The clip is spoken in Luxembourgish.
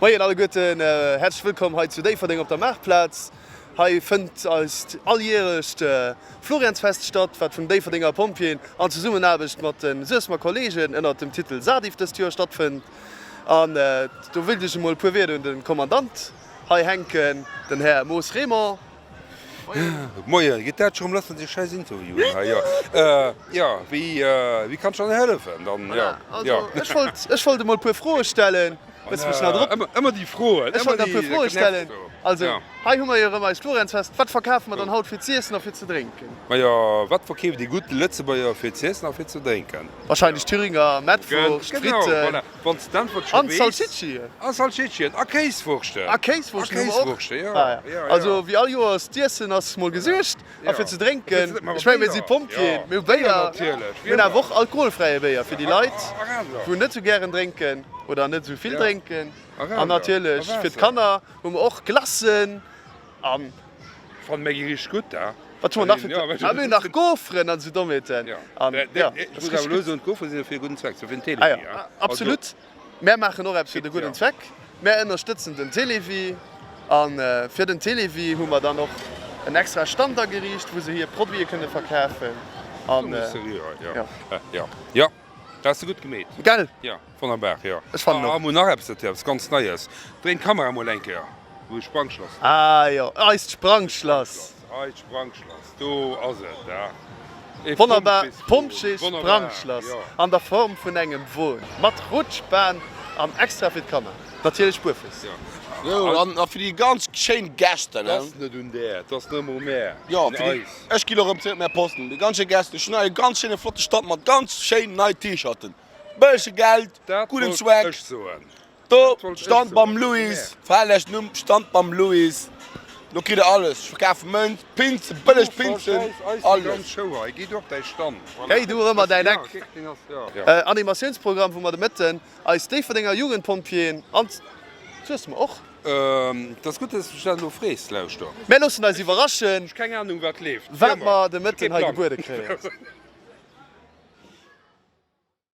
Moien alleguerten, häerzlech wëllkomm hei zu Déifferdeng op der Maartplaz. Hei fënnt eist alljärecht Floriansfest statt, wat vun Déifferdenger Pompjeeën an Zesummenaarbecht mat de Suessemer Kolleegen ënnert dem Titel SADIF dëst Joer stattfënnt. An do wéilt ech emol e puer Wierder un de Kommandant hei hänken, den Här Moos Raymond. Moien, geet dat scho rëm lass mat de schäiss Interviewen hei? Jo, jo, wéi, wéi kann ech dann hëllefen dann? Jo, jo. Also, ech wollt, ech wollt emol e puer Froe stellen. Hues mech nach drop? Ëmmer, ëmmer déi Froen, Ech wollt nach e puer Froe stellen. Also, hei hu mer jo erëm eist Floriansfest. Wat verkafe mer dann haut fir z'iessen a fir ze drénken? Majo, wat verkeeft ee gudde Lëtzebuerger fir z'iessen a fir ze drénken? Wahrscheinlech Thüringer, Mettwurscht, Genau, Fritten. voilà. Wann s de d'Äntwert scho An weess. Salsichien. A Salsichien. A Kéiswurschten. A Kéiswurschten hu mer och. A Kéiswurschten, jo. Ah, ja. Ja, Also, wéi all Joers, d'Iessen ass mol gesuergt. A fir ze drénken, ech mengen, mir si Pompjeeën, mir hu Béier, mir hunn awer och alkoholfräie Béier fir déi Leit, wou net esou gären drénken oder net esou vill drénken. An natierlech fir d'Kanner hu mer och Glacen an. Fannen mir gi richteg gutt da. Wat hu mer nach fir d'Kanner? Ah, mir hunn nach Goferen an esou Dommheeten. An jo, dat ass richteg gutt. D'Gofere sinn jo fir e gudden Zweck, fir den Télévie. Ah jo, absolut. Mär maachen och eppes fir de gudden Zweck, mär ënnerstëtzen den Télévie. A fir den Télévie hu mer dann och en extra Stand ageriicht, wou se hir Produite kënne verkafen. An jo. Jo, dat has de gutt gemeet. Gell? Jo, wonnerbar, jo. Ech fannen och. A mol nach eppes, dat eppes ganz Neies. Dréin d'Kamera mol eng Kéier. Wou Sprangschlass? Ah jo, eist Sprangschlass. Eist Sprangschlass, do ass et, da. E Wonnerbar Pompjees-Sprangschlass an der Form vun engem Won, mat Rutschbahn an extra fir d'Kanner, natierlech buerfouss. Jo, an fir déi ganz schéin Gäste, ne? T'ass net un där, t'ass nëmme u mär, Jo, un fir déi, eis. ech ginn och erëm zeréck op mäi Posten. Déi ganz schéin Gäste, ech hunn hei e ganz schéine flotte Stand mat ganz schéin nei T-Shirten. Bëllege Geld, Dat gudden wollt Zweck. ech soen. Do, Stand beim Louis, verhal lech Numm, Stand beim Louis, do kritt der alles, ech verkafe Mënz, Pinzen, bëlleg Pinzen, alles. Géi du erëm an däin Eck. Animatiounsprogramm, wou mer de Mëtten eis Déifferdenger Jugendpompjeeën an d'Suessemer och. Et ass gutt, dass du mech dat elo frees, lauschter. Mär loossen eis iwwerraschen, Ech keng Ahnung wat leeft, wat mer de Mëtten hei gebuede kréien.